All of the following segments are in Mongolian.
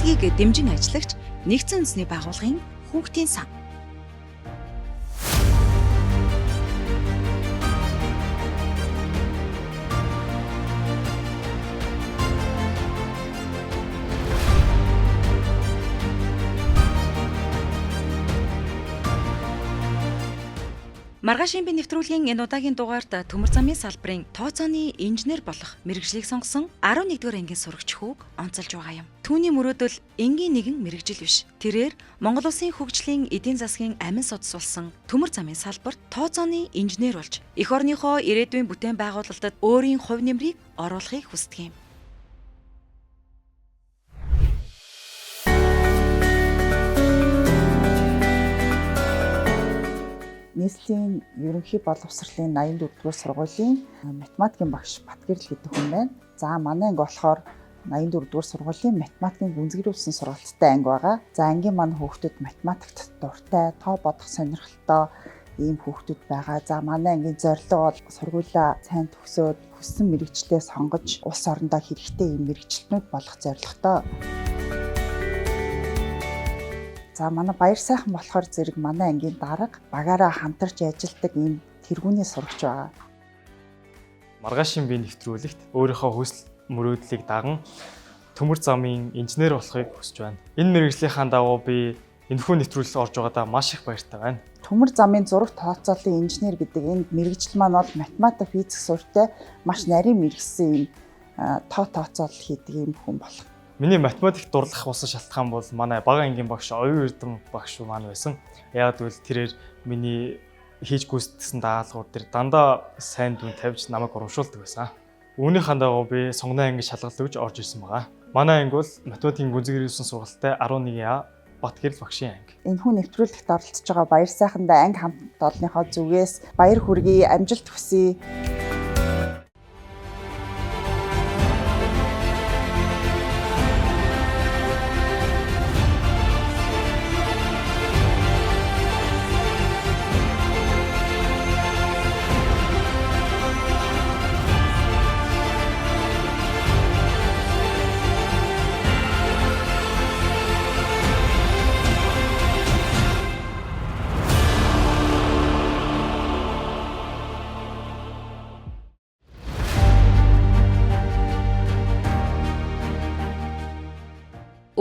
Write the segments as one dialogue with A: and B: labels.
A: Бичлэгийг дэмжин ажиллагч Нэгдсэн Үндэсний Байгууллагын Хүүхдийн сан. Маргаашийн би нэвтрүүлгийн энэ удаагийн дугаарт төмөр замын салбарын тооцооны инженер болох мэргэжлийг сонгосон 11-р ангийн сурагч хүүг онцолж байгаа юм. Түүний мөрөөдөл энгийн нэгэн мэргэжил биш. Тэрээр Монгол улсын хөгжлийн эдийн засгийн амин судас болсон төмөр замын салбарт тооцооны инженер болж эх орныхоо ирээдүйн бүтээн байгуулалтад өөрийн хувь нэмрийг оруулахыг хүсдэг юм.
B: Нийслэлийн ерөнхий боловсролын 84-р сургуулийн математикийн багш Батгэрэл гэдэг хүн байна. За манай анги болохоор 84-р сургуулийн математикийн гүнзгийрүүлсэн сургалттай анги байгаа. За ангийн манай хүүхдүүд математикт дуртай, тоо бодох сонирхолтой ийм хүүхдүүд байгаа. За манай ангийн зорилго бол сургуулиа сайн төгсөөд хүссэн мэргэжлээ сонгож улс орондоо хэрэгтэй ийм мэргэжилтнүүд болох зорилготой. За манай баяр сайхан болохоор зэрэг манай ангийн дарга багаараа хамтарч ажилладаг ийм тэргүүний сурагч байгаа.
C: Маргаашийн би нэвтрүүлэгт өөрийнхөө хүсэл мөрөөдлийг даган төмөр замын инженер болохыг хүсэж байна. Энэ мэргэжлийнхаа дагуу би энэхүү нэвтрүүлэгт орж байгаадаа маш их баяртай байна.
B: Төмөр замын зураг тооцооллын инженер гэдэг энэ мэргэжил маань бол математик, физик суртай маш нарийн мэргэсэн ийм тоо тооцоолол хийдэг ийм хүн болох.
C: Миний математикт дурлах болсон шалтгаан бол манай бага ангийн багш Оюун Эрдэм багш маань байсан. Яг гэвэл тэрээр миний хийж гүйцэтгсэн даалгавар дээр дандаа сайн дүн тавьж намайг урамшуулдаг байсан. Үүнийхээ дагуу би сонгоны анги шалгалт өгж орж ирсэн байгаа. Манай анги бол математикийн гүнзгийрүүлсэн сургалттай 11А Батгэрэл багшийн анги.
B: Энэхүү нэвтрүүлэгт оролцож байгаа баяр сайхандаа анги хамт олонныхоо зүгээс баяр хүргэе, амжилт хүсье.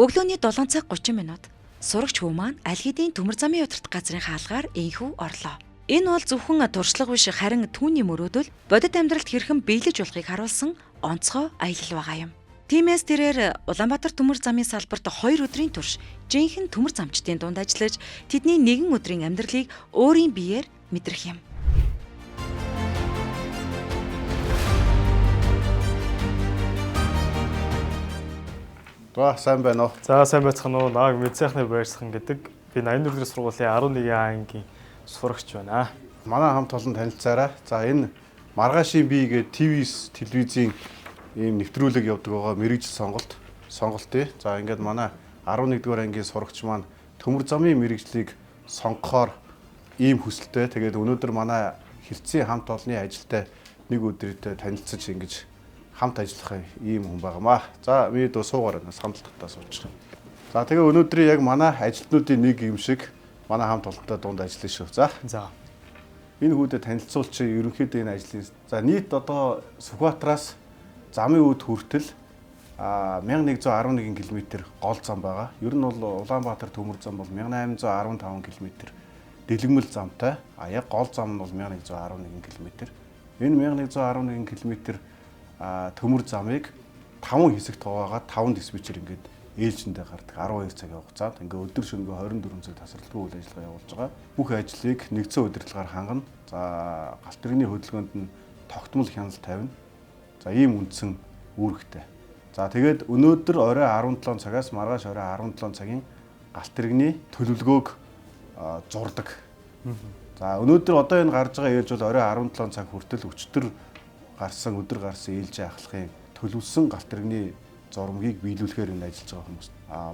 A: Өглөөний 7 цаг 30 минут сурагч хүү маань аль хэдийн төмөр замын удирдах газрын хаалгаар энхүү орлоо. Энэ бол зөвхөн туршлага биш харин түүний мөрөөдөл бодит амьдралд хэрхэн биелэж болохыг харуулсан онцгой аялал байгаа юм. Тиймээс тэрээр Улаанбаатар төмөр замын салбарт 2 өдрийн турш жинхэнэ төмөр замчдын дунд ажиллаж тэдний нэгэн өдрийн амьдралыг өөрийн биеэр мэдрэх юм.
D: За сайн байна уу?
C: За сайн байцгаана уу? Намайг Мэдсайхны Баярсхан гэдэг. Би 84 дэх сургуулийн 11 ангийн сурагч байна.
D: Манай хамт олон танилцаарай. За энэ маргаашийн бие гээд ТВ телевизийн ийм нэвтрүүлэг явдаг байгаа мэргэжил сонголтын. За ингээд манай 11 дугаар ангийн сурагч маань төмөр замын мэргэжлийг сонгохоор ийм хүсэлтэй. Тэгээд өнөөдөр манай хэлтсийн хамт олонны ажилтай нэг өдрөдөө танилцаж ингэж хамт ажиллах ийм хүн байгаамаа. За би дөө суугаар байна. Сандал татаа суучих. За тэгээ өнөөдрийн яг манай ажилтнуудын нэг юм шиг манай хамт олонтой дунд ажиллана шүү. За.
C: За.
D: Энэ хүүдэд танилцуулчих ерөнхийдөө энэ ажлын. За нийт одоо Сүхбаатараас замын үүд хүртэл 1111 км гол зам байгаа. Ер нь бол Улаанбаатар төмөр зам бол 1815 км дэлгэмэл замтай. А яг гол зам нь бол 1111 км. Энэ 1111 км төмөр замыг 5 хэсэгт хуваагаад 5 диспетчер ингээд ээлжиндээ гардаг 12 цагийн хугацаанд ингээд өдөр шөнөгүй 24 цаг тасралтгүй үйл ажиллагаа явуулж байгаа. Бүх ажлыг нэгдсэн удирдлагаар хангана. За галт тэрэгний хөдөлгөөнд нь тогтмол хяналт тавина. За ийм үндсэн үүрэгтэй. За тэгээд өнөөдөр орой 17 цагаас маргааш орой 17 цагийн галт тэрэгний төлөвлөгөөг зурдаг. За өнөөдөр одоо энэ гарч байгаа ээлж бол орой 17 цаг хүртэл өчтөр гарсан өдөр гарсан ээлжийн ахлахын төлөвлөсөн галт тэрэгний зурмгийг биелүүлэхээр энэ ажиллаж байгаа хүмүүс.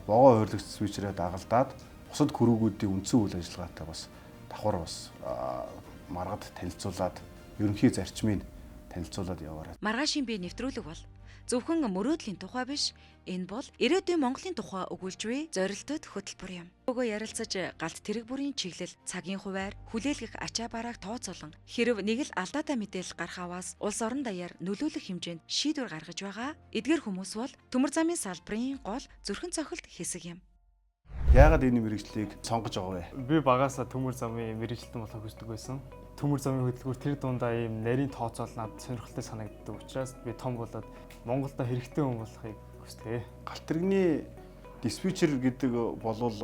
D: Богоо хойрлогч свичрээ дагалдаад бусад крүүгүүдийн үндсэн үйл ажиллагаатай бас давхар бас маргад танилцуулаад ерөнхий зарчмыг танилцуулаад яваарай.
A: Маргаашийн бие нэвтрүүлэг бол зөвхөн мөрөөдлийн тухай биш, энэ бол ирээдүйн Монголын тухай өгүүлж буй зорилтод хөтөлбөр юм. Өгөө ярилцаж галт тэрэг бүрийн чиглэл, цагийн хуваар, хүлээлгэх ачаа барааг тооцоолон хэрв нэг л алдаатай мэдээлэл гарах аваас улс орон даяар нөлөөлөх хэмжээнд шийдвэр гаргаж байгаа. Эдгээр хүмүүс бол төмөр замын салбарын гол зүрхэн цохилт хэсэг юм.
D: Яагаад энэ мэргэжлийг сонгож байгаа вэ?
C: Би багасаа төмөр замын мэргэжилтэн болохыг хүсдэг байсан. Төмөр замын хөдөлгүүр тэр дундаа ийм нарийн тооцоол надад сонирхолтой санагддаг учраас би том болоод Монголдо хэрэгтэй хүн болохыг хүсдэг.
D: Галт тэрэгний диспетчер гэдэг болвол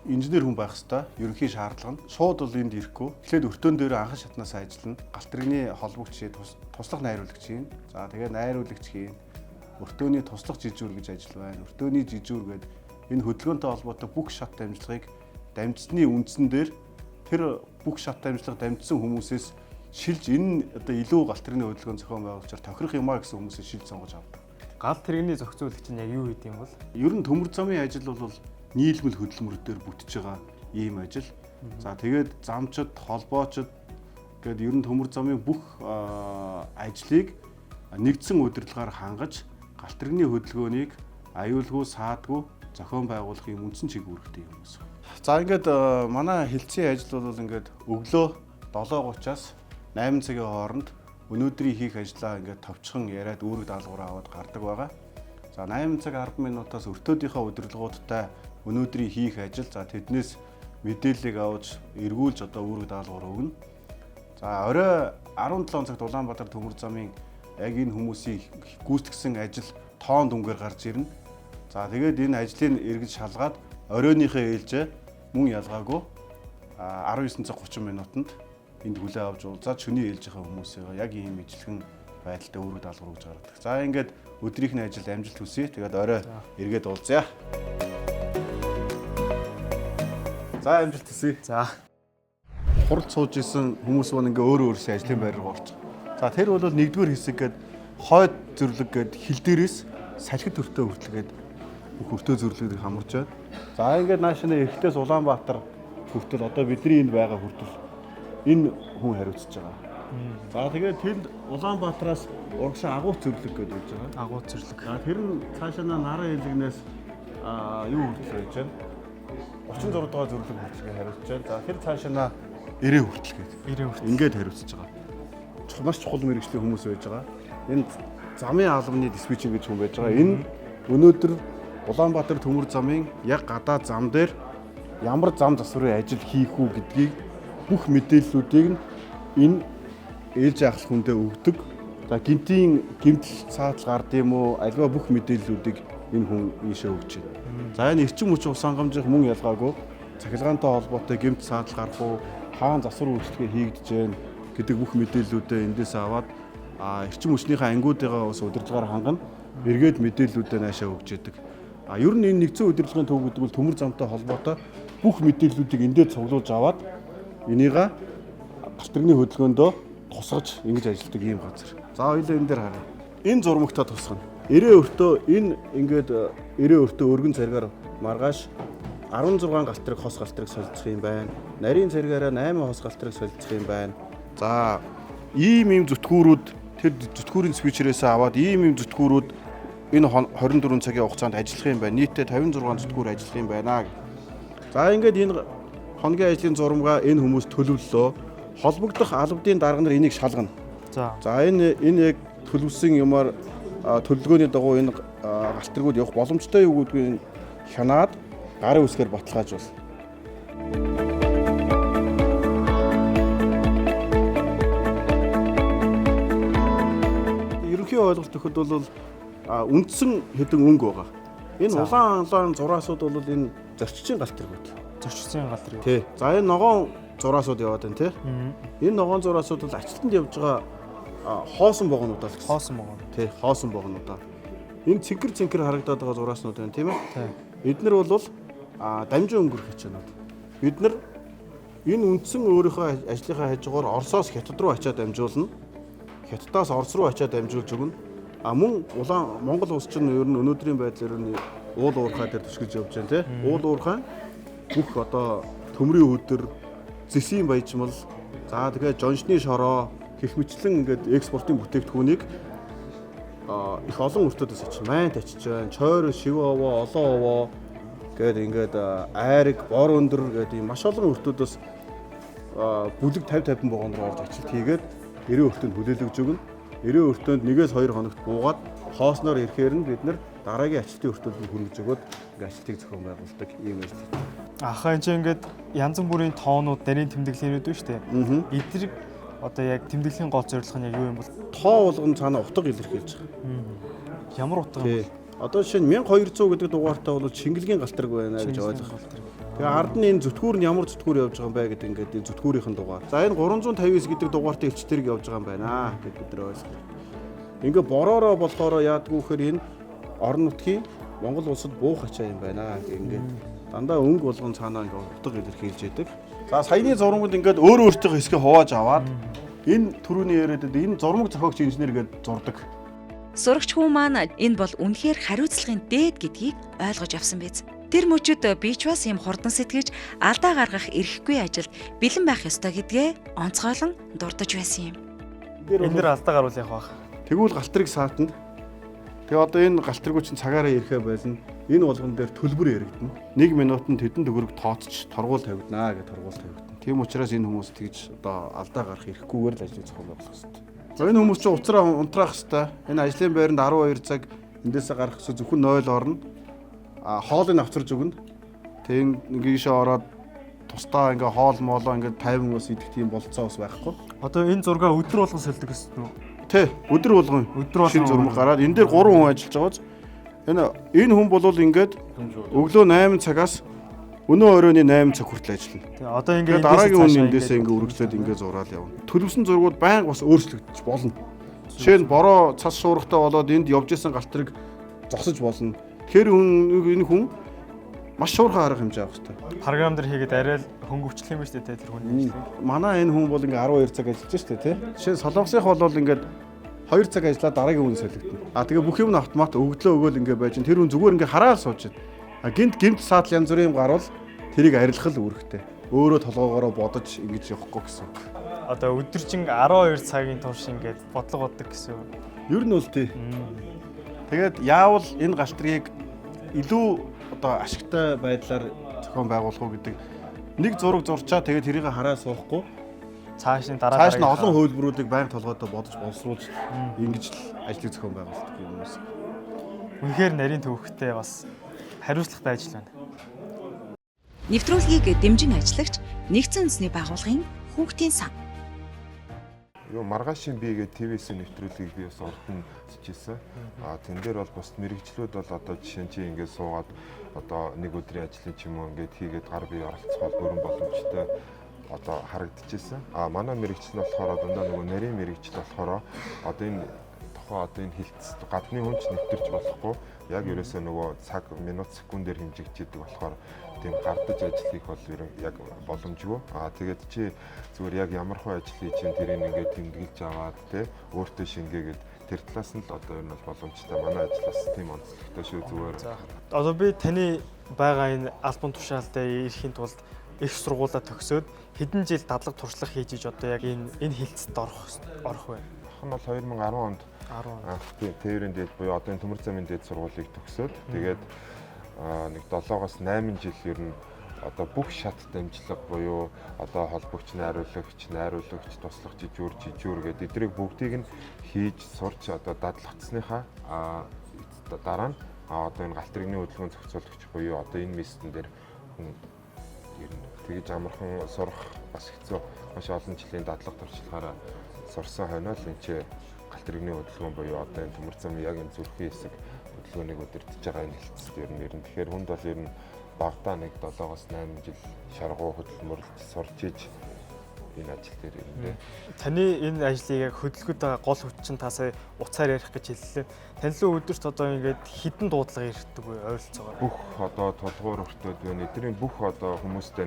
D: инженер хүн байх хэвээр ерөнхий шаардлага нь шууд бол энд ирэхгүй. Эхлээд өртөөн дээр анхан шатнаас ажиллана. Галт тэрэгний холбогч, туслах найруулагч юм. За тэгээ найруулагч хийн. Өртөөний туслах жижүүр гэж ажил байна. Өртөөний жижүүр гэдэг энэ хөдөлгөөнтэй холбоотой бүх шат дамжлагыг дамжсны үндсэн дээр тэр бүх шат дамжлага дамжсан хүмүүсээс шилж энэ одоо илүү галт тэрэгний хөдөлгөөн зохион байгуулагчаар тохирох юм а гэсэн хүмүүсээ шилж сонгож авдаг.
C: Галт тэрэгний зохицуулагч нь яг юу хийдэг юм бол?
D: Ер нь төмөр замын ажил бол нийлмэл хөдөлмөр дээр бүтэж байгаа ийм ажил. За тэгээд замчид, холбоочид гээд ер нь төмөр замын бүх ажлыг нэгдсэн удирдлагаар хангаж галт тэрэгний хөдөлгөөнийг аюулгүй, саадгүй зохион байгуулах юм үндсэн чиг үүрэгтэй юм хүмүүс. За ингээд манай хэлтсийн ажил бол ингээд өглөө 7:30-аас 8 цагийн хооронд өнөөдрийн хийх ажлаа ингээд товчхон яриад үүрэг даалгавраа аваад гардаг байгаа. За 8 цаг 10 минутаас өртөөдийнхөө удирдлагуудтай өнөөдрийн хийх ажил, за тэднээс мэдээллийг авч эргүүлж одоо үүрэг даалгавар өгнө. За орой 17 цагт Улаанбаатар төмөр замын яг энэ хүмүүсийн гүйцэтгсэн ажил тоон дүнгээр гарч ирнэ. За тэгээд энэ ажлыг эргэж шалгаад оройныхоо ээлжээ мөн ялгаагүй 19 цаг 30 минутанд энд хүлээ авч уулзаад шөнийн ээлжийнхээ хүмүүсээ яг ийм ижилхэн байдалтай үүрэг даалгавар өгж гаргадаг. За ингээд өдрийнх нь ажилд амжилт хүсье. Тэгээд орой эргээд уулзъя. За амжилт хүсье.
C: За.
D: Хуралд сууж исэн хүмүүс маань ингээ өөрөө өөрсдөө ажлын байр руу орчих. За тэр бол нэгдүгээр хэсэг гээд хойд зөвлөг гээд хил дээрээс салхи төртөө хүртэл гээд бүх өртөө зөвлөгийг хамарч байна. За ингээд нааш нэ эргэхтээс Улаанбаатар хүртэл одоо бидний энд байгаа хүртэл энэ хүн хариуцж байгаа. За тэгээд тэнд Улаанбаатараас урагшаа агуу зөвлөг гээд байж байгаа.
C: Агуу зөвлөг.
D: За тэр нь цаашаа наран хэлгнээс юу хүртэл байж байна? 36 дугаар зөвлөг хүртэл хариуцж байна. За тэр цаашаа 90 хүртэл гээд.
C: 90 хүртэл.
D: Ингээд хариуцж байгаа. Маш чухал мэргэжлийн хүмүүс байж байгаа. Энэ замын албаны диспетчер гэж хүн байж байгаа. Энэ өнөөдөр Улаанбаатар төмөр замын яг гадаа зам дээр ямар зам засварын ажил хийх үү гэдгийг бүх мэдээллүүдийг нь энэ ээлж ахлах хүндээ өгдөг. За гинтийн гэмтэл цаатал гард юм уу альва бүх мэдээллүүдийг энэ хүн ийшээ өгч байна. За энэ эрчим хүч ус хангамжийнх мөн ялгаагүй цахилгаантай холбоотой гэмт саатал гарах уу, хаан засвар үйлчилгээ хийгдэж байна гэдэг бүх мэдээллүүдээ эндээс аваад эрчим хүчнийхээ ангиудыгаа бас удирдлагаар хангана. Эргээд мэдээллүүдээ наашаа өгч яадаг. А ер нь энэ нэгдсэн удирдлагын төв гэдэг бол төмөр замтай холбоотой бүх мэдээллүүдийг эндээ цуглуулж аваад энийга галт тэрэгний хөдөлгөөндөө тусгаж ингэж ажилладаг ийм газар. За хоёулаа энэ дээр харъя. Энэ зурмагтаа тусгана. 90 өртөө энэ ингээд 90 өртөө өргөн царгаар маргааш 16 галт тэрэг хос галт тэрэг солилцох юм байна. Нарийн царгаараа 8 хос галт тэрэг солилцох юм байна. За ийм ийм зүтгүүрүүд тэр зүтгүүрийн свичерээс аваад ийм ийм зүтгүүрүүд энэ 24 цагийн хугацаанд ажиллах юм байна. Нийтдээ 56 зүтгүүр ажиллах юм байна. За ингээд энэ хоногийн ажлын зурмгаа энэ хүмүүс төлөвлөлөө. Холбогдох албадын дарга нар энийг шалгана.
C: За
D: энэ яг төлөвлөсөн юмар төлөвлөгөөний дагуу энэ галт тэргүүд явах боломжтой юу гэдгийг хянаад гарын үсгээр баталгаажуул. Ерөнхий ойлголт өгөхөд бол үндсэн хэдэн өнгө байгаа. Энэ улаан улаан зураасууд бол энэ зорчигчийн галт тэргүүд.
C: Зорчигчийн галт тэргүүд.
D: Тий. За энэ ногоон зураасууд яваад байна тий. Энэ ногоон зураасууд бол ачлалтанд явж байгаа хоосон вагонуудаа л гэсэн.
C: Хоосон вагон.
D: Тий, хоосон вагонуудаа. Энэ цэнхэр цэнхэр харагдаад байгаа зурааснууд байна тийм ээ.
C: Тий.
D: Эднэр бол дамжин өнгөрөх хачаанууд. Бид нар энэ үндсэн өөрийнхөө ажлынхаа хажуугаар Оросоос Хятад руу ачаа дамжуулна. Хятадаас Орос руу ачаа дамжуулж өгнө. А мөн улаан Монгол улс чинь ер нь өнөөдрийн байдлаар ер нь уул уурхай дээр төшгөж явж байна тий. Уул уурхай бүх одоо төмрийн өдөр, зэсийн баяжмал, за тэгээ жоншны шороо гэх мэтлэн ингээд экспортын бүтээгдэхүүнийг Их олон өртөөдөөс очиж майнт очиж байна. Чойр, шив овоо, олон овоо гээд ингээд айраг, бор өндөр гээд ийм маш олон өртөөдөөс бүлэг 50 50 вагон руу орж ажилт хийгээд 90 өртөөнд хүлээлгэж өгнө. 90 өртөөнд 1-2 хоногт буугаад хоосноор ирэхээр нь бид нар дараагийн ажилтны өртөөнд нь хүргэж өгөөд ингээд ажилтыг зохион байгуулдаг ийм ажил хийдэг.
C: Ахаа энэ чинь ингээд янз бүрийн тоонууд, нарийн тэмдэглээнүүд байна шүү дээ. Эдрэг одоо яг тэмдэглэлийн гол зорилго нь яг юу юм бол?
D: Тоо болгон цаана утга илэрхийлж байгаа.
C: Ямар утга юм
D: бэ? Одоо жишээ нь 1200 гэдэг дугаартай бол Чингэлгийн галтарг байна гэж ойлгох. Тэгээ ард нь энэ зүтгүүр нь ямар зүтгүүр явж байгаа юм бэ гэдэг ингээд энэ зүтгүүрийнхэн дугаар. За энэ 359 гэдэг дугаартай элч тэрэг явж байгаа юм байна гэд бид нар ойлгох. Ингээ бороороо болохоро яадгүй гэхээр энэ орон нутгийн Монгол улсад буух ачаа юм байна гэх ингээд дандаа өнгө болгон цаанаа ингээ утга илэрхийлж яадаг. За саяны зурмагт ингээд өөр өөртөө хэсгээ хувааж аваад энэ түрүүний яриад энэ зурмаг зохиогч инженер гээд зурдаг.
A: Сурагч хүн маань энэ бол үнэхээр хариуцлагын дээд гэдгийг ойлгож авсан биз. Тэр мөчөд би ч бас юм хурдан сэтгэж алдаа гаргах эрхгүй ажилд бэлэн байх ёстой гэдгээ онцгойлон дурдж байсан юм.
C: Энэ дэр алдаа гарвал явах бах.
D: Тэгвэл галтрыг саатна. Тэгээ одоо энэ галтрыг чинь цагаараа ирэхэ байлна. Энэ болгон дээр төлбөр яригдана. 1 минутанд хэдэн төгрөг тооцож торгуул тавигдана гэж торгуул тавигдана. Тийм учраас энэ хүмүүс тэгж одоо алдаа гарах эрхгүйгээр л ажлыг зохион байгуулах хэрэгтэй. За энэ хүмүүс чинь уцраа унтраах хэрэгтэй. Энэ ажлын байранд 12 цаг эндээсээ гарах гэсэн зөвхөн 0 орно. А хоолыг авчирж өгнө. Тэг ингээ ийшээ ороод тусдаа ингээ хоол моолоо ингээ 50 бас идэх тийм болцоо бас байхгүй.
C: Одоо энэ зургаа өдөр болгон сольдог гэсэн үү?
D: Тэ, өдөр болгон.
C: Өдөр болгон
D: шинэ зурмаг гараад энэ дээр 3 хүн ажиллаж байгааз энэ хүн бол ингээд өглөө 8 цагаас өнөө оройн 8 цаг хүртэл ажиллана.
C: Тэ, одоо ингээд
D: дараагийн хүн эндээсээ ингээ үргэлжлээд ингээ зураал явна. Төлөвсөн зургууд байнга бас өөрчлөгдөж болно. Жишээ нь бороо цас шуургатай болоод энд явж исэн галтрыг зогсож болно. Тэгэхээр энэ хүн маш шуурхай арга хэмжээ авах хэрэгтэй.
C: Програм дээр хийгээд арай л хөнгөвчлөх юм ба шүү дээ тэр хүний ажлыг.
D: Манай энэ хүн бол ингээ 12 цаг ажиллаж шүү дээ, тий. Жишээ нь Солонгосынх бол ингээд 2 цаг ажиллаад дараагийн хүн солигдно. А тэгээ бүх юм нь автомат өгдлөө өгөөл ингээ байж тэр хүн зүгээр ингээ хараал сууж байна. А гинт гимт саатал янз бүрийн юм гарвал тэрийг арилгах л үүрэгтэй. Өөрөө толгоогоороо бодож ингэж явахгүй гэсэн үг.
C: Одоо өдөржин 12 цагийн турш ингээд бодлого боддог гэсэн үг.
D: Ер нь бол тий. Тэгээд яавал энэ галтрыг илүү одоо ашигтай байдлаар зохион байгуулах уу гэдэг нэг зураг зурчаа тэгээд тэрийг хараа суухгүй
C: цааш нь дараа
D: цааш нь олон хувилбаруудыг байнга толгойдоо бодож боловсруулж ингэж л ажлыг зохион байгуулдаг юм уу.
C: Үнэхээр нарийн төвхтэй бас хариуцлагатай ажил байна.
A: Нэвтрүүлгийг дэмжин ажиллагч Нэгдсэн үндэсний байгууллагын хүүхдийн сан.
E: Юу маргаашийн би гэдэг ТВС нэвтрүүлгийг би бас урд нь үзчихсэн. А тэн дээр бол бус мэрэгчлүүд бол одоо жишээ нь чи ингээд суугаад одоо нэг өдрийн ажлын ч юм уу ингээд хийгээд гар бие оролцох бол бүрэн боломжтой одоо харагдчихсэн. А манай мэрэгчл нь болохоор дандаа нөгөө нарийн мэрэгчл болохоор одоо энэ тухайн одоо энэ хилцс гадны хүн ч нэвтэрч болохгүй. Яг ерөөсөө нөгөө цаг минут секундээр хэмжигдчихэдэг болохоор тийм гардаж ажил хийх бол яг боломжгүй. Аа тэгээд чи зүгээр яг ямар хөө ажил хийж чинь тэрийг ингээд тэмдэглэж аваад те өөртөө шингээгээд тэр талаас нь л одоо ер нь бол боломжтой. Манай ажил бас тийм онцлогтой шүү зүгээр.
C: Одоо би таны байгаа энэ албан тушаалдаа ирэхийн тулд их сургуулаа төгсөөд хэдэн жил дадлаг туршлага хийж иж одоо яг энэ хилцэд орох вэ?
E: Ах нь бол 2010 онд
C: 10
E: анх тээврийн дээд буюу одоо энэ төмөр замын дээд сургуулийг төгсөөд тэгээд нэг 7-оос 8 жил ер нь одоо бүх шат дамжлага буюу одоо холбогч, найруулагч, туслах жижүүр гэдэг эдрийг бүгдийг нь хийж сурч одоо дадлагдсныхаа дараа нь одоо энэ галт тэрэгний хөдөлгөөн зохицуулагч буюу одоо энэ мистэн дээр хүн ер нь тэгж амархан сурах бас хэцүү маш олон жилийн дадлага туршлагаараа сурсан хойноо л энэ чи галт тэрэгний хөдөлгөөн буюу одоо энэ төмөр замын яг энэ зүрхийн хэсэг хөдөлгөөнийг удирдах байгаа энэ хэлцэд ер нь тэгэхээр хүнд бол ер нь багадаа нэг 7-оос 8 жил шаргуу хөдөлмөрлөж сурч иж энэ ажил дээр ер нь.
C: Таны энэ ажлыг яг хөдөлгөөд байгаа гол хүч чинь та сая уцаар ярих гэж хэллээ. Тань руу өдөрт одоо ингээд хідэн дуудлага ирдэг вэ ойролцоогоор?
E: Бүх одоо тулгуур өртөөд байна. Эдний бүх одоо хүмүүстэй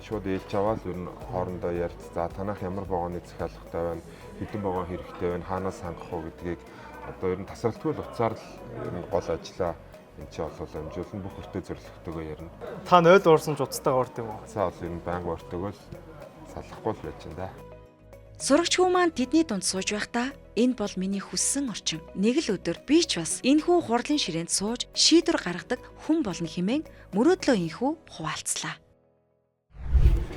E: шууд ээлж аваад ер нь хоорондоо ярьц. За танах ямар вагоны захиалгатай байна, хэдэн вагон хэрэгтэй байна, хаанаас хангах уу гэдгийг одоо ер нь тасралтгүй л уцаар л ер нь гол ажлаа энэ чи бол амжуулна, бүх өртөө зорилготойгоо ярина.
C: Та 0 уурсан ч уцтайгаа урд юм уу?
E: Цаа бол ер нь байнга өртөөгөө л салахгүй л байж энэ да.
A: Сурагч хүү маань тэдний дунд сууж байхдаа энэ бол миний хүссэн орчин. Нэг л өдөр би ч бас энэхүү хурлын ширээнд сууж шийдвэр гаргадаг хүн болно хэмээн мөрөөдлөө энэхүү хуваалцлаа.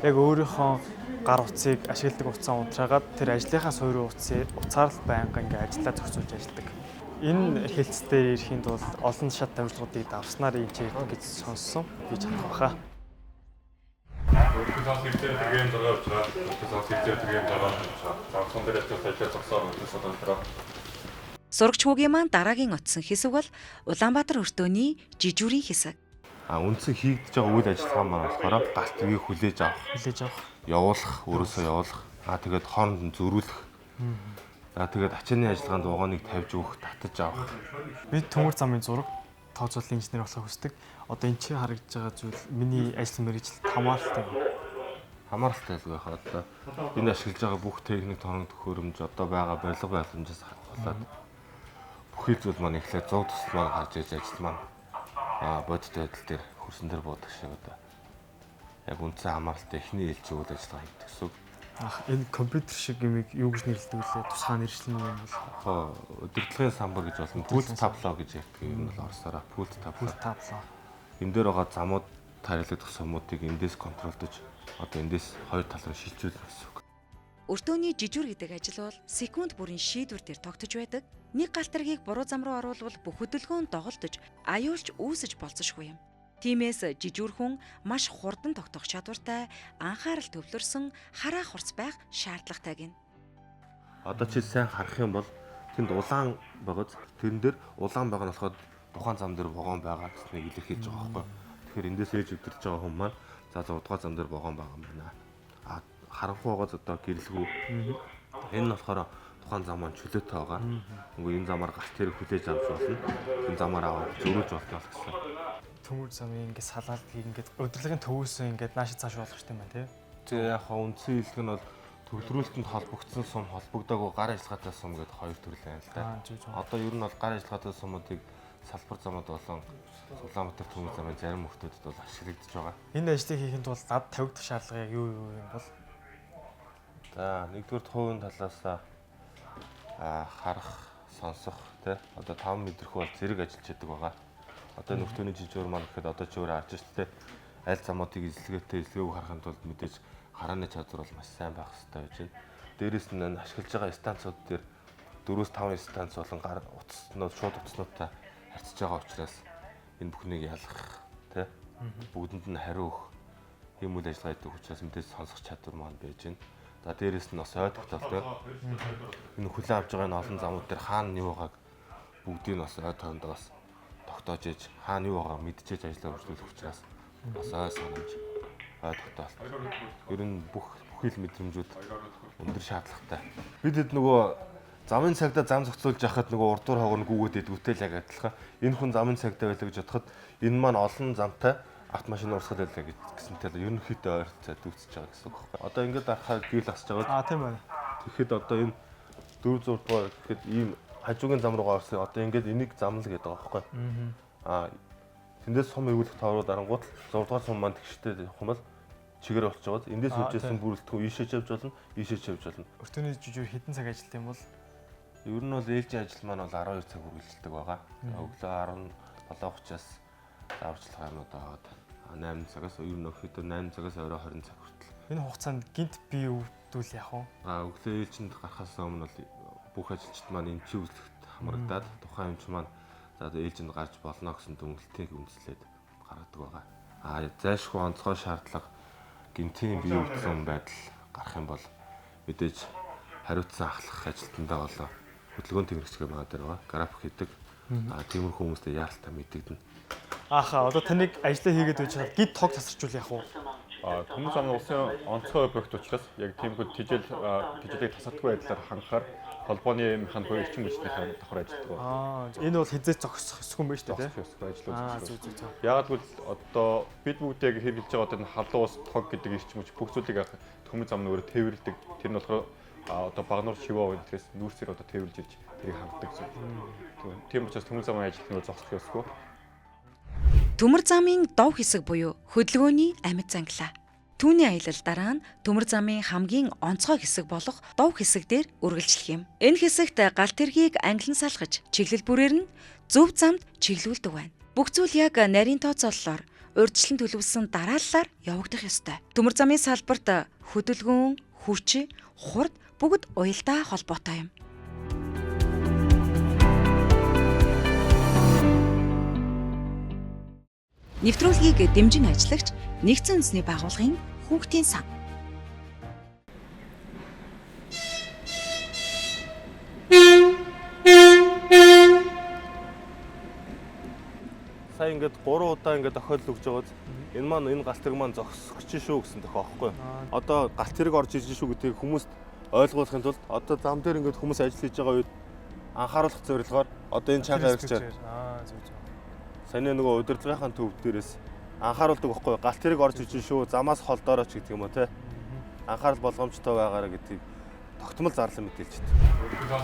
C: Яг өөрийнхөө гар утсыг ашигладаг утсаа унтраагаад тэр ажлынхаа суурь утсыг утсаар л байнга ингээ ажиллаа зохицуулж ажилладаг. Энэ хэлц дээр ирэхийн тулд олон шат дамжлагуудыг давснаар энэ ч ирдэг гэж сонссон. Би чадах байхаа.
A: Сурагч хүүгийн маань дараагийн очсон хэсэг бол Улаанбаатар өртөөний жижүүрийн хэсэг.
E: А үндсэн хийгдэж байгаа үйл ажиллагаа маань болохоор галт тэргийг хүлээж авах, явуулах, өөрөөсөө явуулах. А тэгээд хооронд нь зөрүүлэх. За тэгээд ачааны ажиллагаанд вагоныг тавьж өгөх, татаж авах.
C: Би төмөр замын зураг тооцооллын инженер болохыг хүсдэг. Одоо энэ чинь харагдж байгаа зүйл миний ажил мэргэжил хамааралтай юм.
E: Хамааралтай л байх. Одоо энэ ашиглаж байгаа бүх техник торон төхөөрөмж одоо байгаа барилга барилгамжаас хатгалаад бүхий зүйл маань эхлээд зуг тусал маань гарч иж ажил маань бодит байдал дээр хөрсөн дээр буудаг шиг одоо яг үндсэн хамааралтай эхний ээлжийн үйл ажиллагаа хийдэг гэсэн үг.
C: Ах, энэ компьютер шиг юмыг юу гэж нэрлэдэг вүлээ? Тусгай нэршлэн юм бол
E: Яг удирдлагын самбар гэж болно. Пульт табло гэж ярьдаг юм бол орсоороо пульт табло.
C: Пульт табло.
E: Энэ дээр байгаа замууд тариалагдах сумуудыг эндээс контролдож одоо эндээс хоёр тал руу шилжүүлнэ гэсэн үг.
A: Өртөөний жижүүр гэдэг ажил бол секунд бүрийн шийдвэр дээр тогтож байдаг. Нэг галт тэргийг буруу зам руу оруулвал бүх хөдөлгөөн доголдож, аюулч үүсэж болзошгүй юм. Тиймээс жижүүр хүн маш хурдан тогтоох чадвартай, анхаарал төвлөрсөн, хараа хурц байх шаардлагатай гин.
E: Одоо чи сайн харах юм бол тэнд улаан байгааз тэрэн дээр улаан байгаа нь болохоор тухайн зам дээр вагон байгаа гэснийг илэрхийлж байгаа байхгүй. Тэгэхээр эндээс ээж өдөрж байгаа хүн маань за 6 дугаар зам дээр вагон байгаа юм байна. А харанхуй байгааз одоо гэрэлгүй. Энэ нь болохоор тухайн зам маань чөлөөтэй байгаа. Үгүй энэ замаар галт тэрэг хүлээж авч болно. Энэ замаар аваад зөрүүлж болно гэсэн.
C: Төмөр замын ингээд салаалтыг ингээд удирдлагын төвөөсөө ингээд нааш цааш болгох юм байна тий.
E: Тэгээ яг хаа үндсэн хэлдэг нь бол төвлөрүүлэлтэнд холбогдсон сум холбогдоогүй гар ажиллагаатай сум гэдэг хоёр төрөл байна л да. Одоо ер нь бол гар ажиллагаатай сумуудыг салбар замууд болон Улаанбаатар төмөр замын зарим өртөөдөд бол ашиглагдаж байгаа.
C: Энэ ажлыг хийхэд бол над тавигдах шаардлага яг юу юу юм бол?
E: За, нэгдүгээр хувийн талаас харах, сонсох тий одоо 5 мэдрэхүү бол зэрэг ажиллаж яадаг байгаа. Одоо нөхдөний жижүүр маань гэхэд одоо чи өөрөө харж шүү дээ. Аль замуудыг эзлэгээтэй эзлэгээгүй харахын тулд мэдээж харааны чадвар бол маш сайн байх хэрэгтэй байж байна. Дээрээс нь ашиглаж байгаа станцууд дээр 4-5 станц болон гар утаснууд шууд утаснуудтай харьцаж байгаа учраас энэ бүхнийг ялгах тий бүгдэнд нь хариу өгөх ийм үйл ажиллагаа хийдэг учраас мэдээж сонсох чадвар маань байж байна. За дээрээс нь бас ой тогтоолтой. Энэ хүлээн авч байгаа энэ олон замууд дээр хаана юу байгааг бүгдийг нь бас ой тоондоо бас тогтоож ээж хаана юу байгааг мэдчихэж ажиллаа хөгжүүлэх учраас бас ой санамж ой тогтоолт. Ер нь бүх бүхий л мэдрэмжүүд өндөр шаардлагатай. Бид хэд нөгөө замын цагдаа зам зохицуулж яхад нөгөө урдуур хогор гүгээд идэгүүтэй л яг адилхан. Энэ хүн замын цагдаа байлаа гэж бодоход энэ маань олон замтай автомашин урсгал байлаа гэсэнтэй л ерөнхийдөө ойролцоо дүүцэж байгаа гэсэн үг байхгүй. Одоо ингээд дарахаар гэрэл асж байгаа.
C: Аа тийм байна.
E: Тэгэхэд одоо энэ 4 6 дугаар гэхэд ийм хажуугийн зам руугаа орсон. Одоо ингээд энийг зам л гэдэг байгаа байхгүй. Аа тэндээс сум эргүүлэх тоороо дарангууд 6 дугаар сум маань тэгштэй явах юм бол чигээр болчих жоогоос эндээс үжижсэн бүрэлдэхүүн ийшээ ч явж болно, ийшээ ч явж болно.
C: Өртөөний жижүүр хэдэн цаг ажиллах юм бол?
E: Ер нь бол ээлжийн ажил маань бол 12 цаг үргэлжилдэг байгаа. Өглөө 17:30-аас зааварчилгаа юмнууд аваад 8 цагаас ер нь өхөдөр 8 цагаас орой 20 цаг хүртэл.
C: Энэ хугацаанд гинт бие өвдүүл яах вэ?
E: Өглөө ээлжинд гарахаас өмнө бол бүх ажилчид маань эмчийн үзлэгт хамрагдаад тухайн эмч маань за ээлжинд гарч болно гэсэн дүгнэлтийг үндэслээд гаргадаг байгаа. Зайлшгүй онцгой шаардлага гинтийн бие өвдсөн байдал гарах юм бол мэдээж хариуцсан ахлах ажилтнаа болоо хөдөлгөөн тэмрэгчгээ байгаа дээр байгаа. График хийдэг. Тиймэрхүү хүмүүстэй яаралтай мэдэгдэнэ.
C: Ааха, одоо таныг ажлаа хийгээд байж байхад гид тог тасарчвал яах вэ?
F: Төмөр замын улсын онцгой объект учраас яг тиймэрхүү тижээлийг тасардгүй байдлаар хангахаар холбооны механик буюу эрчим хүчний давхар ажилладаг.
C: Энэ бол хизээч зогсох ёсгүй юм байна шүү дээ.
F: Зогсох ёсгүй ажил үзүүлэх. Яагаад гэвэл одоо бид бүгд яг хэрэглэж байгаа одоо энэ халуун ус тог гэдэг эрчим хүч бүх зүйлийг төмөр зам нь өөрөө тээвэрлэдэг. Тэр нь болохоор одоо багнуур шиваа өнтрээс нүүрсээр одоо тээвэрлж ирж тэрийг хангадаг зүйл. Тийм учраас төмөр замын ажил нь зогсох ёсгүй.
A: Төмөр замын дов хэсэг буюу хөдөлгөөний амьд занглаа. Түүний аялал дараа нь төмөр замын хамгийн онцгой хэсэг болох дов хэсэг дээр үргэлжлэх юм. Энэ хэсэгт галт тэргийг англин салгаж, чиглэл бүрээр нь зөв замд чиглүүлдэг байна. Бүх зүйл яг нарийн тооцооллоор урьдчилан төлөвлөсөн дарааллаар явагдах ёстой. Төмөр замын салбарт хөдөлгөөн, хүч, хурд бүгд уялдаа холбоотой юм. Нэвтрүүлгийг дэмжин ажиллагч Нэгдсэн үндэсний байгууллагын хүүхдийн сан.
G: Сая ингээд 3 удаа ингээд тохиолдол өгч байгааз энэ маань энэ галт тэрэг маань зогсох гэж шүү гэсэн тохио аахгүй. Одоо галт тэрэг орж ирж шүү гэдгийг хүмүүст ойлгуулахын тулд одоо зам дээр ингээд хүмүүс ажил хийж байгаа үед анхааруулах зорилгоор одоо энэ чанга баригчаар
C: Зөв зөв.
G: Саяны нөгөө удирдлагынхаа төв дээрээс анхааруулдаг байхгүй галт тэрэг орж ирж шүү, замаас холдоорой ч гэдэг юм уу те. Анхаарал болгоомжтой байгаарай гэдгийг тогтмол зарлан мэдээлж байдаг.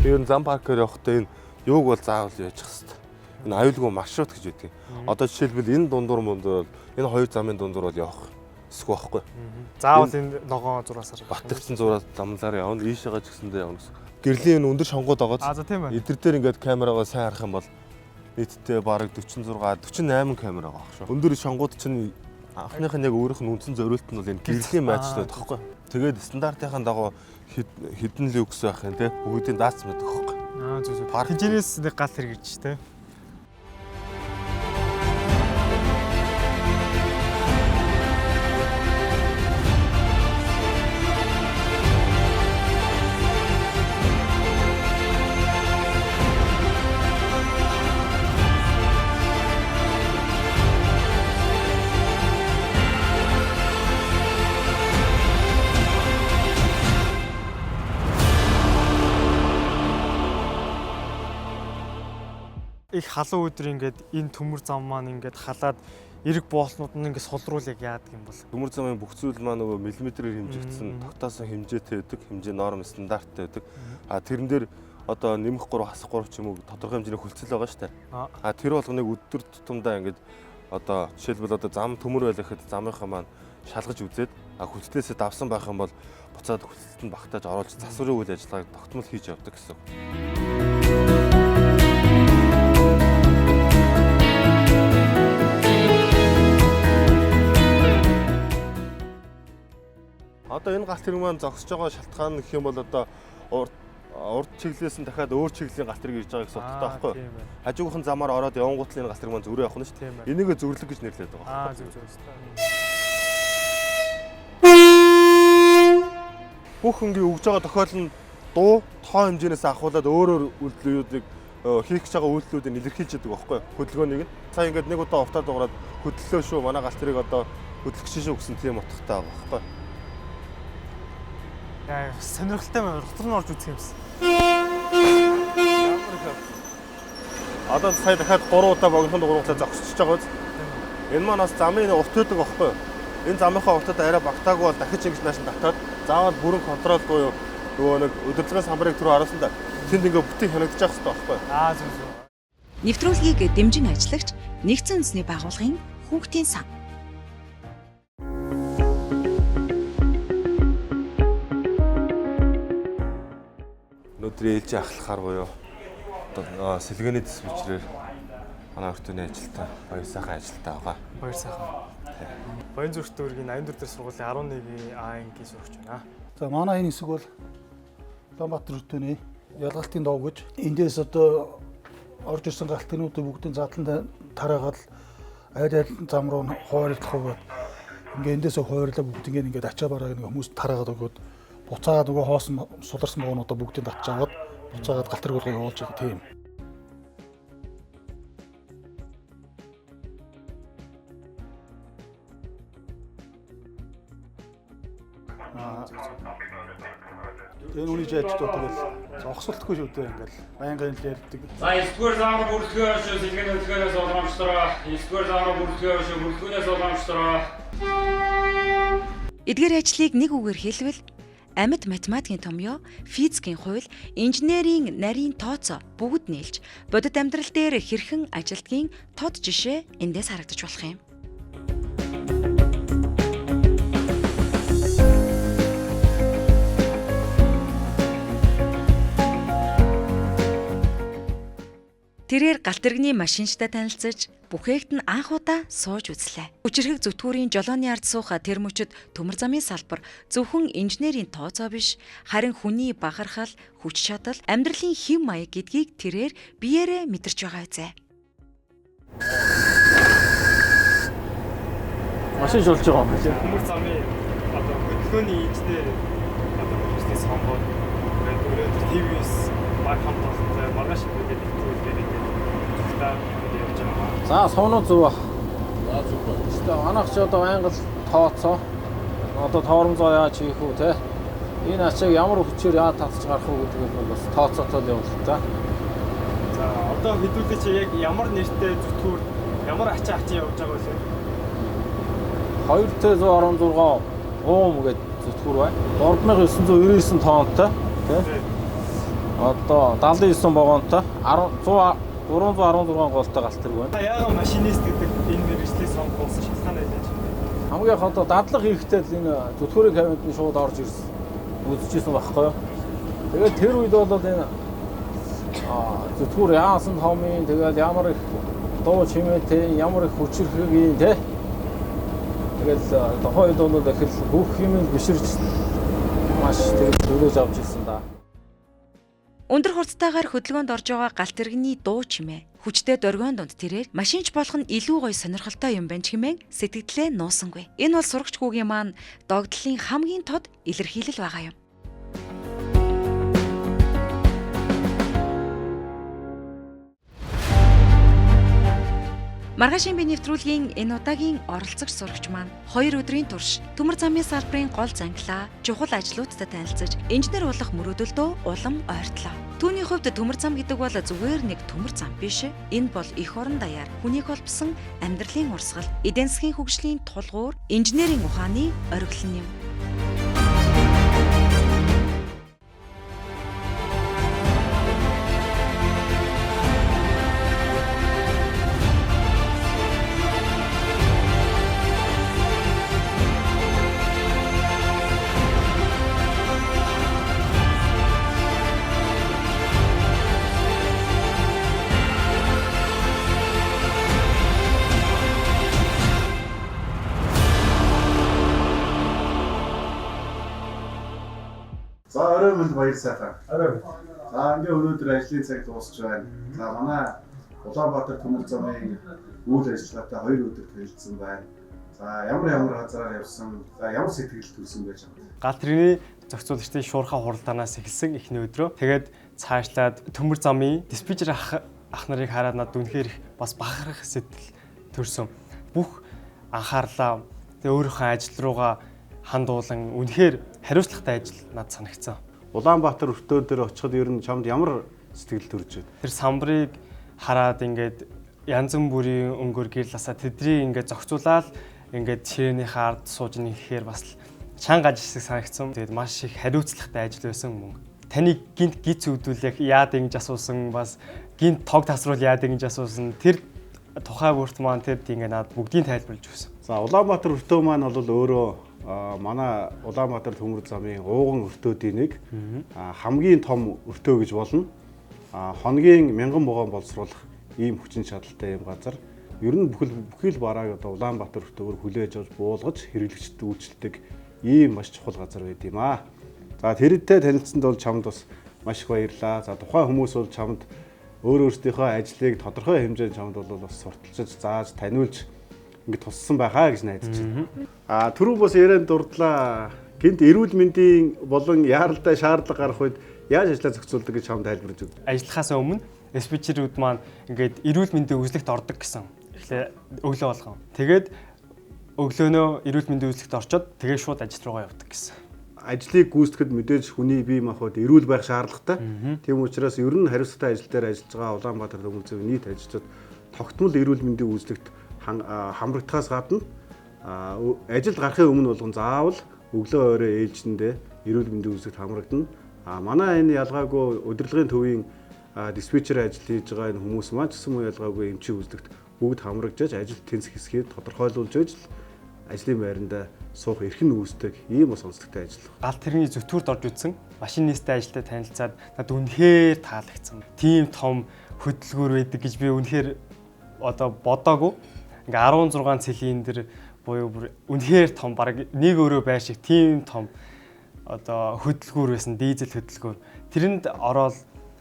G: Тэр нь зам паркаар явахдаа энэ юуг бол заавал яачих хэвээр. Энэ аюулгүй маршрут гэж байдаг. Одоо жишээлбэл энэ дундуур мундуур бол энэ хоёр замын дундуур бол явах эсгүй байхгүй.
C: Заавал энэ ногоон зураасаар
G: Батгцсан зураа замлаар явна, ийшээгээ ч гэсэндээ явна гэсэн. Гэрлийн энэ өндөр шонгууд байгаа.
C: За тийм байна.
G: Эдгээр дээр ингээд камерагаа сайн харах юм бол нийтдээ бараг 46, 48 камера байгаа шүү. Өндөр шонгууд чинь анхных нь яг өөрийнх нь үндсэн зориулт нь бол энэ гэрлийн майчлууд байхгүй. Тэгээд стандартынхаа дагуу хэдэн люкс байх юм те бүгдийн даац мэдэх байхгүй.
C: Зөв зөв. Тэнцэнээс нэг гал хэрэг ирж те. Их халуун өдөр ингээд энэ төмөр зам маань ингээд халаад эрэг боолтнууд нь ингээд сулруул яг яадаг юм бол.
G: Төмөр замын бүх зүйл маань нөгөө миллиметрээр хэмжигдсэн тогтоосон хэмжээтэй байдаг, хэмжээ норм стандарттай байдаг. А тэрэн дээр одоо нэмэх 3 хасах 3 ч юм уу тодорхой хэмжээний хөлцөл байгаа шүү дээ. А тэр болгоныг өдөр тутамдаа ингээд одоо жишээлбэл одоо зам төмөр байлаа гэхэд замынхаа маань шалгаж үзээд хөлтлөөсөө давсан байх юм бол буцаад хөлцөлт нь багтааж оруулж засварын үйл ажиллагааг тогтмол хийж явдаг гэсэн. Одоо энэ галт тэрэг маань зогсож байгаа шалтгаан гэх юм бол одоо урд чиглэлээс нь дахиад өөр чиглэлийн галт тэрэг ирж байгаа гэсэн утгатай байхгүй юу? Хажуугын замаар ороод явангуут л энэ галт тэрэг маань зүрээ явах нь шүү дээ. Энийг зөвлөг гэж нэрлэдэг байгаа.
C: Зөв зөв.
G: Бүх өнгийн өгж байгаа тохиолдол нь дуу тоо хэмжээнээс ахуулаад өөрөөр үйлдэлүүдийг хийх гэж байгаа үйлдэлүүдийг илэрхийлж яадаг байхгүй юу? Хөдөлгөөнийг нь. Сая ингээд нэг удаа уртаа дуурайд хөдлөлөө шүү. Манай галт тэрэг одоо хөдлөх шүү гэсэн тийм утгатай байгаа байхгүй юу?
C: Яа, сонирхолтой байна. Дотор нь орж үзэх юмсан.
G: Одоо сая дахиад 3 удаа богинохон дугуурлаа зогсчихож байгаа биз? Энэ маань бас замын урт байдаг байхгүй юу? Энэ замынхаа уртад арай багтаагүй бол дахиж ингэж нааш нь татаад заавал бүрэн контрол буюу нөгөө нэг удирдлагын самбарыг түрүү харуулсан да. Тэнд ингээ бүтэн хянагдчих хэрэгтэй байхгүй юу?
C: Зөв зөв.
A: Нэвтрүүлгийг дэмжин ажиллагч Нэгдсэн үндэсний байгууллагын хүүхдийн сан.
G: Өнөөдрийн ээлжийн ахлахаар буюу сэлгээний диспетчерээр манай өртөөний ажилтаа Баяр сайхан ажилтаа байгаа.
C: Баяр сайхан. Баян зүрх дүүргийн 84 дэх сургуулийн 11 А ангийн сурагч байна.
H: За манай энэ хэсэг бол Улаанбаатар өртөөний ялгалтын дов гэж эндээс одоо орж ирсэн галтгнуудыг бүгдийн задлан тараагаад аль аль зам руу хойрлох өгөөд ингээ эндээс хойрлоо бүгдийг ингээд ачаа барааг нэг хүмүүс тараагаад өгөөд буцаагаад нөгөө хоосон суларсан богонуудаа бүгдийг татж аваад буцаагаад галт тэрэг болгоо явуулж байгаа тийм. Тэгээ нүний жаажтуу тэгэл зогсолтгүй шүү дээ ингээл байнгын л ярьдаг.
I: За 9-р зам руу бүрэлдэхүүн явуулж сэлгээний хөдөлгөөнөөс уламжлалаа. 9-р зам руу бүрэлдэхүүн явуулж бүрэлдэхүүнээс уламжлалаа.
A: Эдгээр ажлыг нэг үгээр хэлбэл амьд математикийн томьёо, физикийн хууль, инженерийн нарийн тооцоо бүгд нийлж бодит амьдрал дээр хэрхэн ажилдгийн тод жишээ эндээс харагдаж болох юм. Тэрээр галт тэрэгний машинчтай танилцаж бүхээгт нь анх удаа сууж үзлээ. Хүчирхэг зүтгүүрийн жолооны ард суух тэр мөчид төмөр замын салбар зөвхөн инженерийн тооцоо биш, харин хүний бахархал, хүч чадал, амьдралын хэв маяг гэдгийг тэрээр биеэрээ мэдэрч байгаа үзээ.
J: Машин шулж байгаа юм байна.
C: Төмөр замын одоо хөдөлгөөний инженер одоо мэргэжлийг сонгоод тэгээд өнөөдөр ТV-с баг хамт олонтой маргааш ингээд нэвтрүүлгээр ингээд зүгтаа явж байгаа.
J: За суунуу зөв ба. За зөв ба. Гэхдээ манайх ч одоо байнга л тооцоо. Одоо тоормзоо яаж хийх үү те? Энэ ачааг ямар хүчээр яа татж гарах уу гэдэг нь бас тооцоотой л явуулах та.
C: За одоо хэдүүлээ чи яг ямар нэртэй зүтгүүр ямар ачаа ачаа явж байгаа вэ?
J: 2Т116 уум гэдэг зүтгүүр байна. 3999 тонтой тий. Одоо 79 вагонтой 316 голтой галт тэрэг байна.
C: Яагаад машинист гэдэг энэ мэргэжлийг сонгосон шалтгаан байлаа чи?
J: Хамгийн их одоо дадлага хийхдээ л энэ зүтгүүрийн кабинд нь шууд орж ирсэн. Үзчихсэн байхгүй юу? Тэгээд тэр үед бол энэ зүтгүүр яасан томын тэгээд ямар их дуу чимээтэй, ямар их хүчирхэг тий. Тэгэл тухайн үед бол их л бүх юм биширч маш тэр төлөөж авч ирсэн да.
A: Өндөр хурдтайгаар хөдөлгөөнд орж байгаа галт тэрэгний дуу чимээ хүчтэй доргион дунд тэрээр машинч болох нь илүү гоё сонирхолтой юм байна ч хэмээн сэтгэлдээ нуусангүй. Энэ бол сурагч хүүгийн маань догдлолын хамгийн тод илэрхийлэл байгаа юм. Маргаашийн би нэвтрүүлгийн энэ удаагийн оролцогч сурагч маань 2 өдрийн турш төмөр замын салбарын гол зангилаа, чухал ажлуудтай танилцаж, инженер болох мөрөөдөлдөө улам ойртлоо. Түүний хувьд төмөр зам гэдэг бол зүгээр нэг төмөр зам биш. Энэ бол эх орон даяар хүнийг холбосон амьдралын урсгал, эдийн засгийн хөгжлийн тулгуур, инженерийн ухааны ориглон юм.
D: За орой минь баяр сайхан. Орой. За ингээ өнөөдөр ажлын цаг дуусч байна. За манай Улаанбаатар төмөр замын үйл ажиллагаатай 2 өдөр танилцсан байна. За ямар газараар явсан, за ямар сэтгэл төрсөн байж байгаа юм.
C: Галт тэрэгний зохицуулагчдын шуурхай хуралдаанаас эхэлсэн эхний өдрөө. Тэгээд цаашлаад төмөр замын диспетчер ах нарыг хараад над үнэхээр их бас бахарх сэтгэл төрсөн. Бүх анхаарлаа тэгээ өөрийнхөө ажил руугаа хандуулан үнэхээр хариуцлагатай ажил над санагдсан.
D: Улаанбаатар өртөөн дээр очиход ер нь чамд ямар сэтгэл төрж байна?
C: Тэр самбарыг хараад ингээд янз бүрийн өнгөөр гэрласаа тэднийг ингээд зохицуулаад ингээд ширээнийхээ ард сууж нэхээр бас чанга ажил шиг санагдсан. Тэгээд маш их хариуцлагатай ажил байсан мөн. Таны гинт гиц үүдүүл яг яад ингэж асуусан, бас гинт тог тасруул яад ингэж асуусан. Тэр тухай бүрт маань тэр ингээд над бүгдийг тайлбарлаж өгсөн.
D: За Улаанбаатар өртөө маань бол өөрөө манай Улаанбаатар төмөр замын ууган өртөөдийн нэг хамгийн том өртөө гэж болно. Хоногийн 1000 вагон боловсруулах ийм хүчин чадалтай юм газар. Ер нь бүхэл барааг одоо Улаанбаатар өртөөгөөр хүлээж авч буулгаж хэрэглэгчдэд үйлчилдэг ийм маш чухал газар байд юм аа. За тэрнтэй танилцсанд бол чамд бас маш их баярлалаа. За тухайн хүмүүс бол чамд өөрсдийнхөө ажлыг тодорхой хэмжээнд чамд бол бас сурталчилж зааж таниулж ингээд туссан байхаа гэж найдаж байна. А түрүү бас ярианд дурдлаа. Гинт эрүүл мэндийн болон яаралтай шаардлага гарах үед яаж ажлаа зохицуулдаг гэж чамд тайлбарж өг.
C: Ажиллахаас өмнө диспетчерүүд маань ингээд эрүүл мэндийн үзлэгт ордог гэсэн. Эхлээ өглөө болгон. Тэгээд өглөөнөө эрүүл мэндийн үзлэгт орчоод тэгээд шууд ажил руугаа явдаг гэсэн.
D: Ажлыг гүйцэтгэхэд мэдээж хүний бие махбод эрүүл байх шаардлагатай. Тийм учраас ер нь хариуцлагатай ажил дээр ажиллаж байгаа Улаанбаатар төмөр замын нийт ажилчид тогтмол эрүүл мэндийн үзлэгт хамрагдахаас гадна ажилд гарахын өмнө болгон заавал өглөө орой ээлжиндээ эрүүл мэндийн үзлэгт хамрагдана. Манай энэ ялгаагүй удирдлагын төвийн диспетчер ажил хийж байгаа энэ хүмүүс маань ч гэсэн мөн ялгаагүй эмчийн үзлэгт бүгд хамрагдаж ажил тэнцэх хэсгийг тодорхойлуулж байж л ажлын байранда суух эрх нь үүсдэг ийм бас онцлогтой ажил.
C: Галт тэрэгний зүтгүүрт орж үзсэн машинисттэй ажилтай танилцаад над үнэхээр таалагдсан. Тийм том хөдөлгүүр байдаг гэж би үнэхээр одоо бодоогүй. Ингээ 16 цилиндр буюу бүр үнэхээр том, бараг нэг өрөө байр шиг тийм том одоо хөдөлгүүр байсан, дизель хөдөлгүүр. Тэрэнд ороод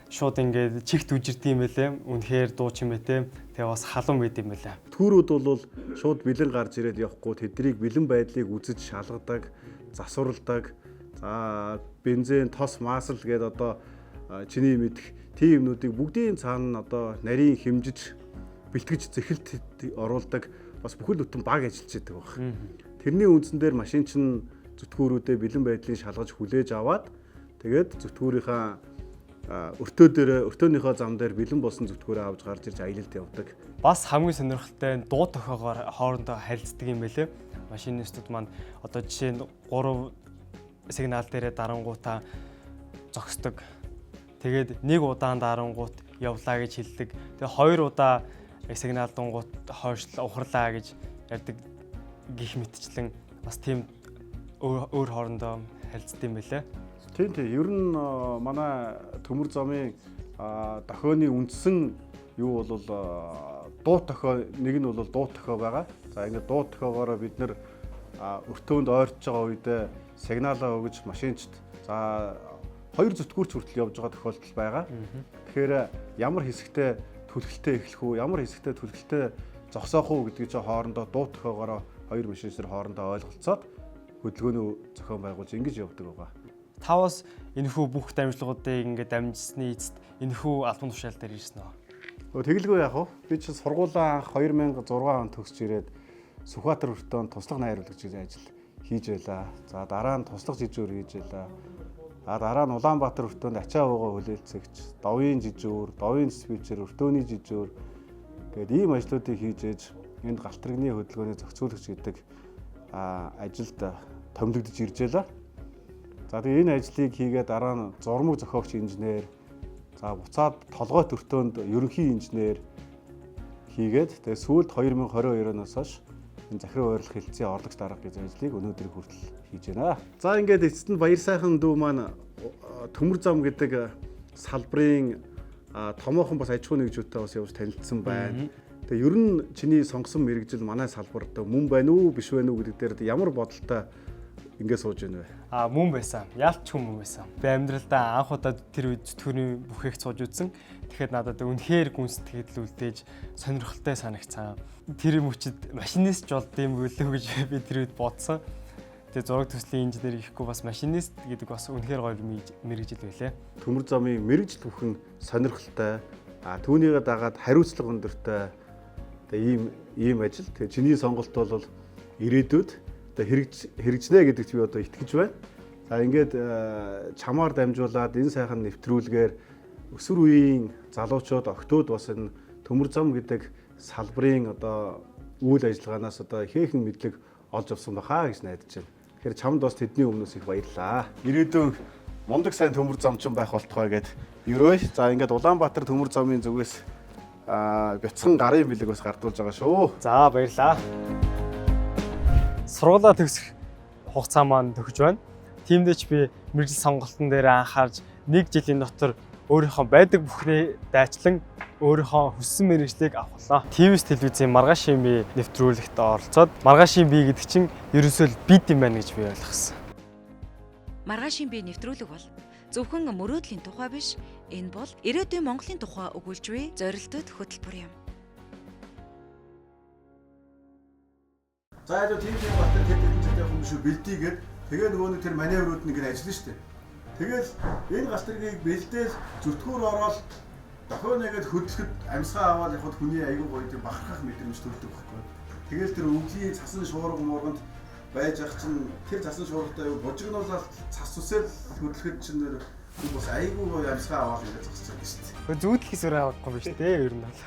C: шууд ингээд чигт үжирдэг юм байлээ. Үнэхээр дуу чимээтэй. Тэгээ бас халуун байд юм байлаа.
D: Түүрүүд бол шууд бэлэн гарч ирээд явахгүй, тэднийг бэлэн байдлыг үзэж шалгадаг, засварладаг. За бензин, тос, масл гэдэг одоо чиний мэдэх тийм юмнуудыг бүгдийн цаана нь одоо нарийн хэмжиж, бэлтгэж зэхэлт оруулдаг бас бүхэл бүтэн баг ажиллаж идэг баг. Тэрний үндсэн дээр машин чинь зүтгүүрүүдээ бэлэн байдлыг шалгаж хүлээж аваад тэгээд зүтгүүрийнхаа өртөө дээр өртөөнийхөө зам дээр бэлэн болсон зүтгүүрээ авч гарч ирж аялалд явдаг.
C: Бас хамгийн сонирхолтой нь дуу тохиогоор хоорондоо харилцдаг юм байлээ. Машинистууд маань одоо жишээ нь 3 сигнал дээрээ дарангуутаа зогсдог. Тэгээд нэг удаан дарангуут явлаа гэж хэлдэг. Тэгээд хоёр удаа сигнал дунгуут хойшлол ухарлаа гэж ярьдаг гих мэтчлэн бас тийм өөр хоорондоо харилцдаг юм байлээ.
D: Тийм. Ер нь манай төмөр замын дохионы үндсэн юу бол дуу тохио, нэг нь бол дуу тохио байгаа. За ингээд дуу тохиогоороо бид нэр өртөөнд ойртож байгаа үедээ сигналаа өгж машинчд за хоёр зүтгүүрч хүртэл явж байгаа тохиолдол байгаа. Тэгэхээр ямар хэсэгтээ түлхэлтэй эхлэх үү, ямар хэсэгтээ түлхэлтэй зогсоох уу гэдгийг чинь хоорондоо дуу тохиогоороо хоёр машинчдэр хоорондоо ойлголцоод хөдөлгөөний зохион байгуулж ингэж явдаг байгаа.
C: Та бас энэхүү бүх дамжлагуудыг ингээд дамжсны эцэст энэхүү албан тушаал дээр ирсэн үү?
D: Тэгэлгүй яах вэ? Би чинь сургуулаа анх 2006 онд төгсөж ирээд Сүхбаатар өртөөнд туслах найруулагч гэж ажил хийж байлаа. За дараа нь туслах жижүүр хийж байлаа. За дараа нь Улаанбаатар өртөөнд ачаа уугаа хүлээлцэгч, довын жижүүр, довын диспетчер, өртөөний жижүүр гээд ийм ажлуудыг хийж ээж энд галт тэрэгний хөдөлгөөний зохицуулагч гэдэг ажилд томилогдож ирж байлаа. За тэгээ энэ ажлыг хийгээ дараа нь зурмаг зохиогч инженер, за буцаад толгойт өртөөнд ерөнхий инженер хийгээд тэгээ сүүлд 2022 оноос хойш энэ захирал ойрлох хэлтсийн орлогч дарга гэж ажлыг өнөөдөр хүртэл хийж байна. За ингээд эцэст нь баяр сайхан дүү маань төмөр зам гэдэг салбарын томоохон бас аж ахуйн нэгжүүдтэй бас явж танилцсан байна. Тэгээ ер нь чиний сонгосон мэргэжил манай салбар одоо мөн байна уу биш байна уу гэдэг дээр ямар бодолтой ингээд сууж байна вэ?
C: Мөн байсан. Ялч хүн мөн байсан. Би амьдралдаа анх удаа тэр үед зүтгүүрийн бүхээгт сууж үзсэн. Тэгэхэд надад үнэхээр гүн сэтгэл үлдээж сонирхолтой санагцсан. Тэр мөчид машинист ч болд юм бөлөө гэж би тэр үед бодсон. Тэгээ зураг төслийн инженер гэхгүй бас машинист гэдэг бас үнэхээр гоё мэргэжил байлээ.
D: Төмөр замын мэргэжил бүхэн сонирхолтой, түүнийгээ дагаад хариуцлага өндөртэй тэгээ ийм ажил. Тэгээ чиний сонголт бол ирээдүйд хэрэгжнэ гэдэгт би одоо итгэж байна. За ингээд чамаар дамжуулаад энэ сайхан нэвтрүүлгээр өсвөр үеийн залуучууд, охтууд бас энэ төмөр зам гэдэг салбарын одоо үйл ажиллагаанаас одоо ихээхэн мэдлэг олж авсан байхаа гэж найдаж байна. Тэгэхээр чамд бас тэдний өмнөөс их баярлалаа. Ирээдүйн мундаг сайн төмөр замчин байх болтугай гэд ерөөе. За ингээд Улаанбаатар төмөр замын зүгээс бяцхан гарын бэлэг бас гардуулж байгаа шүү.
C: За баярлалаа. Сургуулаа төгсөх хугацаа маань төгсөж байна. Тиймдээ ч би мэргэжил сонголтон дээр анхаарч нэг жилийн дотор өөрийнхөө байдаг бүхнээ дайчлан өөрийнхөө хүссэн мэргэжлийг авах боллоо. ТВС телевизийн маргаашийн бие нэвтрүүлэгт оролцоод маргаашийн бие гэдэг чинь ерөөсөө л бид юм байна гэж би ойлгосон.
A: Маргаашийн бие нэвтрүүлэг бол зөвхөн мөрөөдлийн тухай биш, энэ бол ирээдүйн Монголын тухай өгүүлж буй зорилтод хөтөлбөр юм.
D: За яг тийм Баатар тэр хэдэн явах юм шүү бэлдийгээд тэгээ нөгөө нэг тэр маневрууд нэг ажиллана шүү дээ. Тэгэл энэ галт тэргийг бэлдээл зүтгүүр ороод дохио нэгэд хөдлөхөд амьсгаа аваад явхад хүний аягүй гоё тийм бахархах мэдрэмж төрдөг байхгүй. Тэгэл тэр өвлийн цасан шуурга муурганд байж ах чинь тэр цасан шуургатай аягүй бужигнуулаад цас үсэл хөдлөхөд чинь хүн бас аягүй гоё амьсгаа аваад ингээд зогсож байгаа шүү дээ.
C: Зүүдлэх сүрээ авахгүй биш үү ер нь бол.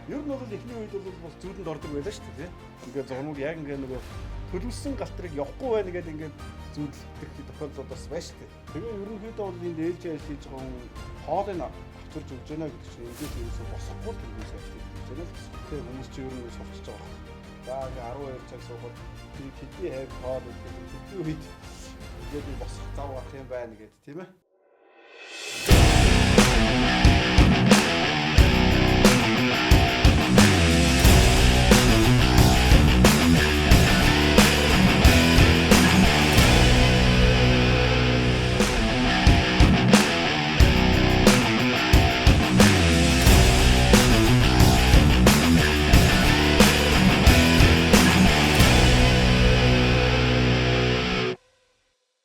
D: Ер нь бол эхний үед бол бас зүүдэнд ордог байлаа шүү дээ. Ингээд зурмаг яг ингээд нөгөө төлөвлөсөн галт тэрэг явахгүй байна гэдэг ингээд зүүдлэх тохиолдол бас байна шүү дээ. Тэгээ ерөнхийдөө бол энд ээлж ажил хийж байгаа хүн хоолыг авчирж өгч байна гэдэг чинь эндээс ерөөсөө босохгүй л хүмүүс ажил хийж байна л гэсэн. Тэгэхээр хүмүүс чинь ер нь сурчиж байгаа байна. За ингээд 12 цаг суухад тэр хэдий хайр хоол идэх хэдий үед ингээд босох зав гарах юм байна гэдэг тийм ээ.